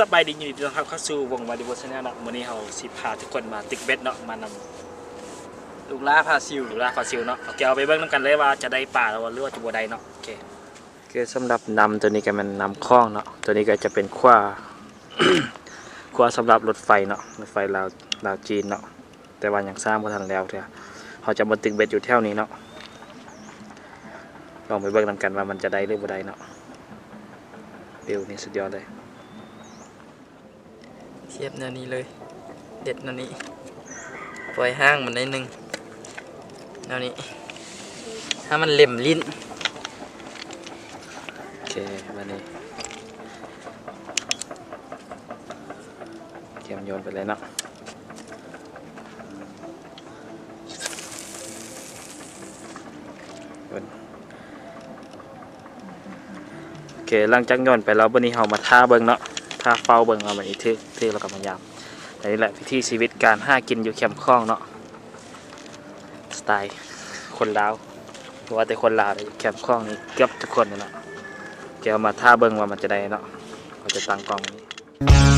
ສະບາຍດີ ຍິນດີຕ້ອນຮັບເຂົ້າສູ່ວົງວາລີວໍແຊນແນວເນາະ. ມື້ນີ້ເຮົາຊິພາທຸກຄົນມາຕຶກເບັດເນາະ ມານຳລູກຫຼ້າຜາຊິວ ລູກຫຼ້າຜາຊິວເນາະ. ໂອເຄ ເຮົາໄປເບິ່ງນຳກັນເລີຍວ່າຈະໄດ້ປາ ຫຼືວ່າ ຫຼືວ່າຈະບໍ່ໄດ້ເນາະ. ໂອເຄ ໂອເຄ ສຳລັບນ້ຳໂຕນີ້ກໍແມ່ນນ້ຳຂອງເນາະ. ໂຕນີ້ກໍຈະເປັນຂົວ ຂົວສຳລັບລົດໄຟເນາະ ລົດໄຟລາວ ລາວຈີນເນາະ. ແຕ່ວ່າຍັງສ້າງບໍ່ທັນແລ້ວເທື່ອ. ເຮົາຈະມາຕຶກເບັດຢູ່ແຖວນີ້ເນາະ. ລອງໄປເບິ່ງນຳກັນວ່າມັນຈະໄດ້ຫຼືບໍ່ໄດ້ເນາະ. ວິວນີ້ສຸດຍອດເລີຍ. ສຽບແນວນີ້ເລີຍ. ເດັດແນວນີ້. ປ່ອຍຫາງມັນໜ້ອຍໜຶ່ງ. ແນວນີ້. ໃຫ້ມັນເລັມລີ້ນ. ໂອເຄ ບາດນີ້ ກຽມໂຍນໄປເລີຍເນາະ. ໂອເຄ ຫຼັງຈາກໂຍນໄປແລ້ວ ບາດນີ້ເຮົາມາຖ້າເບິ່ງເນາະ ຖ້າເຝົ້າເບິ່ງວ່າມັນຊິຖືກ ຖືກແລ້ວກໍມາຢາມ. ອັນນີ້ແຫຼະວິຖີຊີວິດການຫາກິນຢູ່ແຄມຂອງເນາະ ສະໄຕລ໌ຄົນລາວ. ບໍ່ວ່າແຕ່ຄົນລາວເດ້ ແຄມຂອງນີ້ເກືອບທຸກຄົນເນາະ. ໂອເຄ ເຮົາມາຖ້າເບິ່ງວ່າມັນຈະໄດ້ເນາະ. ເຮົາຈະຕັ້ງກ້ອງໄວ້ນີ້.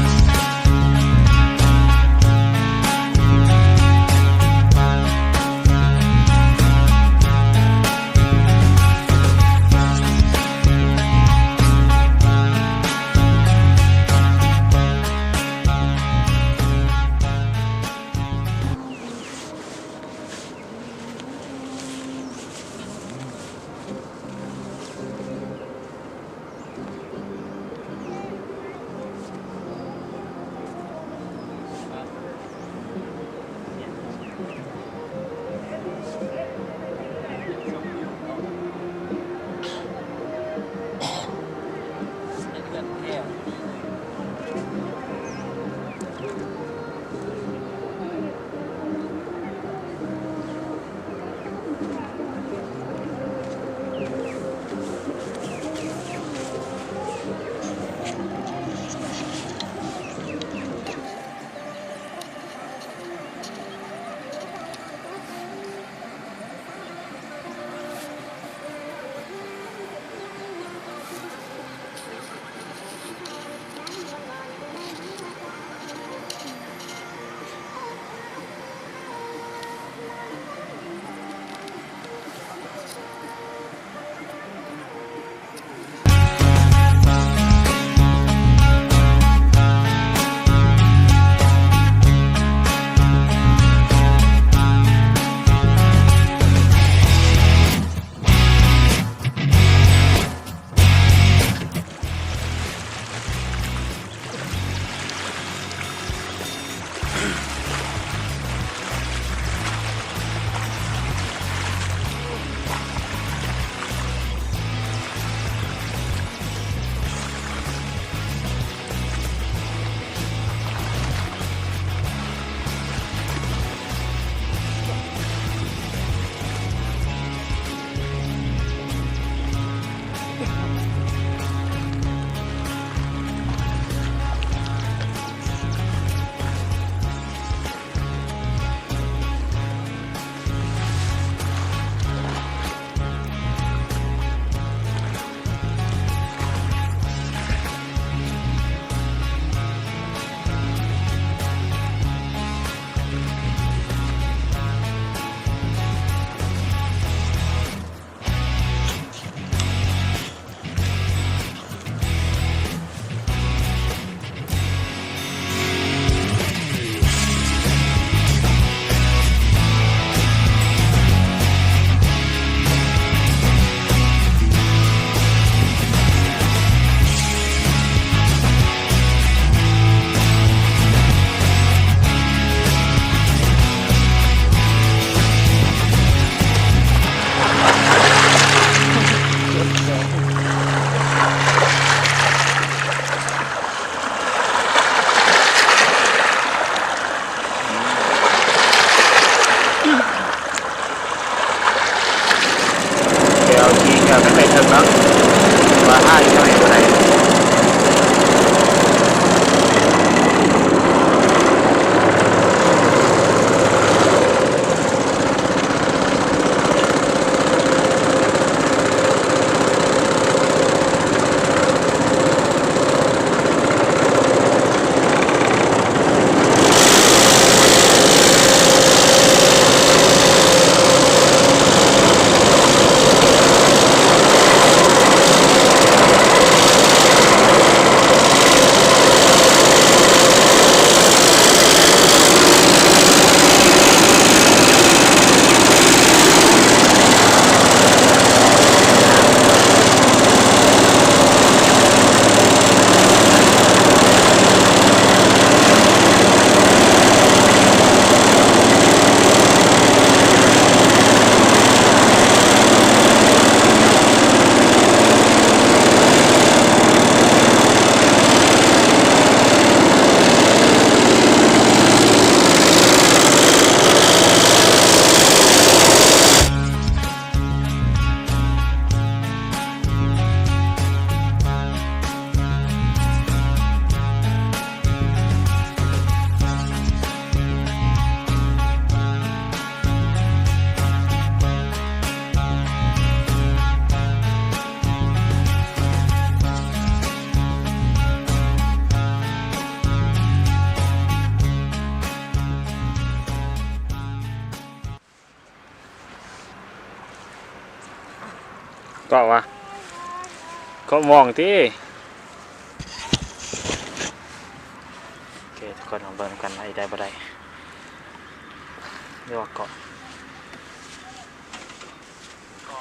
ແລ້ວທີ່ຈະໄປເຖິງເນາະ ວ່າຫາຢູ່ທາງໃດບໍ່ໄດ້. ເກາະວະ ເກາະມ່ອງຕິ. ໂອເຄ ທຸກຄົນ ມາເບິ່ງນຳກັນວ່າເຮັດໄດ້ບໍ່ໄດ້ ຫຼືວ່າເກາະ ເກາະ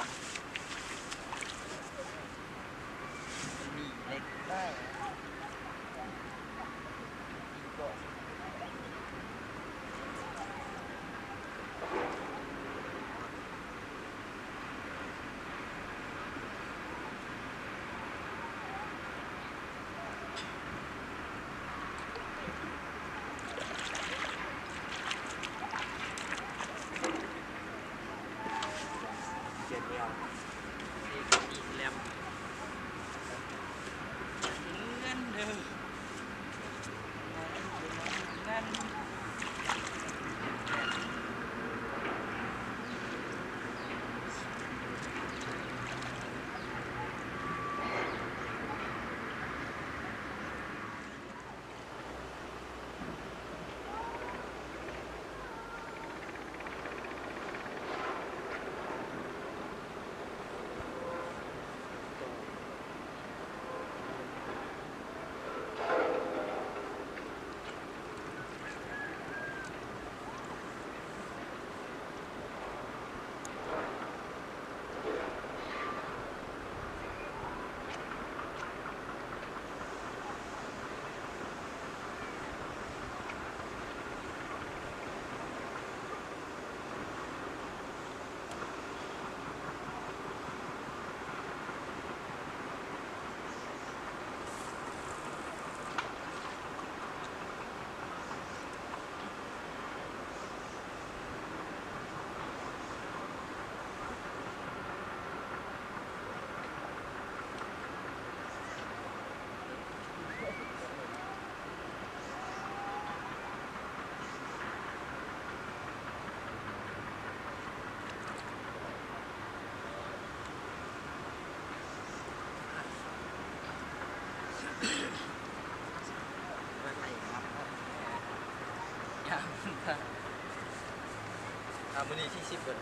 ອ່າ ມື້ນີ້ທີສິບເບິດ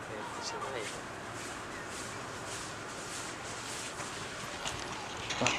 ເອີ ສິບໄດ້.